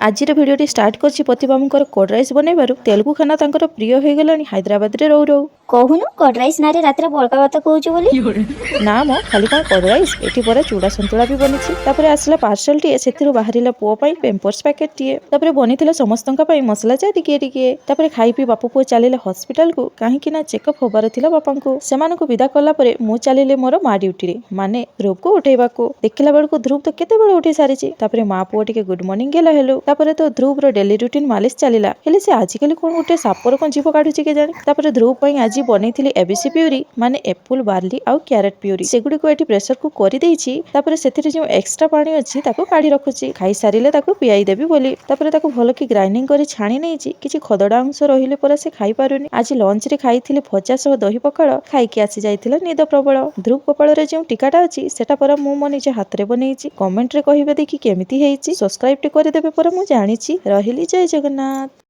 ଆଜିର ଭିଡ଼ିଓଟି ଷ୍ଟାର୍ଟ କରିଛି ପତିବାବୁଙ୍କର କର୍ଡ ରାଇସ୍ ବନେଇବାରୁ। ତେଲୁଗୁ ଖାନା ତାଙ୍କର ପ୍ରିୟ ହେଇଗଲାଣି ହାଇଦ୍ରାବାଦରେ ରହୁ ରହୁ। କହୁନୁ କର୍ଡ ରାଇସ୍ ନାଁରେ ରାତିରେ ବଳକା ଭାତ କହୁଛୁ ବୋଲି। ନା ମ, ଖାଲି କଣ କର୍ଡ ରାଇସ୍, ଏଠି ପରା ଚୁଡ଼ା ସନ୍ତୁଳା ବି ବନିଛି। ତାପରେ ଆସିଲା ପାର୍ସଲଟିଏ, ସେଥିରୁ ବାହାରିଲା ପୁଅ ପାଇଁ ପେମ୍ପର୍ସ ପ୍ୟାକେଟଟିଏ। ତାପରେ ବନିଥିଲା ସମସ୍ତଙ୍କ ପାଇଁ ମସଲା ଚା ଟିକିଏ ଟିକିଏ। ତାପରେ ଖାଇ ପିଇ ବାପୁ ପୁଅ ଚାଲିଲେ ହସ୍ପିଟାଲକୁ, କାହିଁକି ନା ଚେକଅପ୍ ହବାର ଥିଲା ବାପାଙ୍କୁ। ସେମାନଙ୍କୁ ବିଦା କଲା ପରେ ମୁଁ ଚାଲିଲି ମୋର ମା ଡ୍ୟୁଟିରେ, ମାନେ ଧ୍ରୁବକୁ ଉଠେଇବାକୁ। ଦେଖିଲା ବେଳକୁ ଧ୍ରୁବ ତ କେତେବେଳେ ଉଠି ସାରିଛି। ତାପରେ ମା ପୁଅ ଟିକେ ଗୁଡ୍ ମର୍ଣ୍ଣିଂ ଗେଲା ହେଲୁ। ତାପରେ ତ ଧ୍ରୁବର ଡେଲି ରୁଟିନ ମାଲିସ ଚାଲିଲା। ହେଲେ ସେ ଆଜିକାଲି କଣ ଗୋଟେ ସାପର କଣ ଜିଭ କାଢୁଛି କେଜାଣି। ତାପରେ ଧ୍ରୁବ ପାଇଁ ଆଜି ବନେଇଥିଲି ଏବିସି ପ୍ୟୁରି, ମାନେ ଏପୁଲ, ବାର୍ଲି ଆଉ କ୍ୟାରେଟ ପ୍ୟୁରି। ସେଗୁଡ଼ିକୁ ଏଠି ପ୍ରେସର କୁକ୍ କରିଦେଇଛି। ତାପରେ ସେଥିରେ ଯେଉଁ ଏକ୍ସଟ୍ରା ପାଣି ଅଛି, ତାକୁ କାଢି ରଖୁଛି, ଖାଇସାରିଲେ ତାକୁ ପିଆଇ ଦେବି ବୋଲି। ତାପରେ ତାକୁ ଭଲକି ଗ୍ରାଇଣ୍ଡିଙ୍ଗ କରି ଛାଣି ନେଇଛି। କିଛି ଖଦଡା ଅଂଶ ରହିଲେ ପରା ସେ ଖାଇପାରୁନି। ଆଜି ଲଞ୍ଚରେ ଖାଇଥିଲି ଭଜା ସହ ଦହି ପଖାଳ। ଖାଇକି ଆସି ଯାଇଥିଲା ନିଦ ପ୍ରବଳ। ଧ୍ରୁବ କପାଳରେ ଯେଉଁ ଟୀକାଟା ଅଛି, ସେଟା ପରା ମୁଁ ମୋ ନିଜ ହାତରେ ବନେଇଛି। କମେଣ୍ଟରେ କହିବେ ଦେଖି କେମିତି ହେଇଛି। ସବସ୍କ୍ରାଇବ୍ ଟି କରିଦେବେ ପରା ମୁଁ ଜାଣିଛି। ରହିଲି, ଜୟ ଜଗନ୍ନାଥ।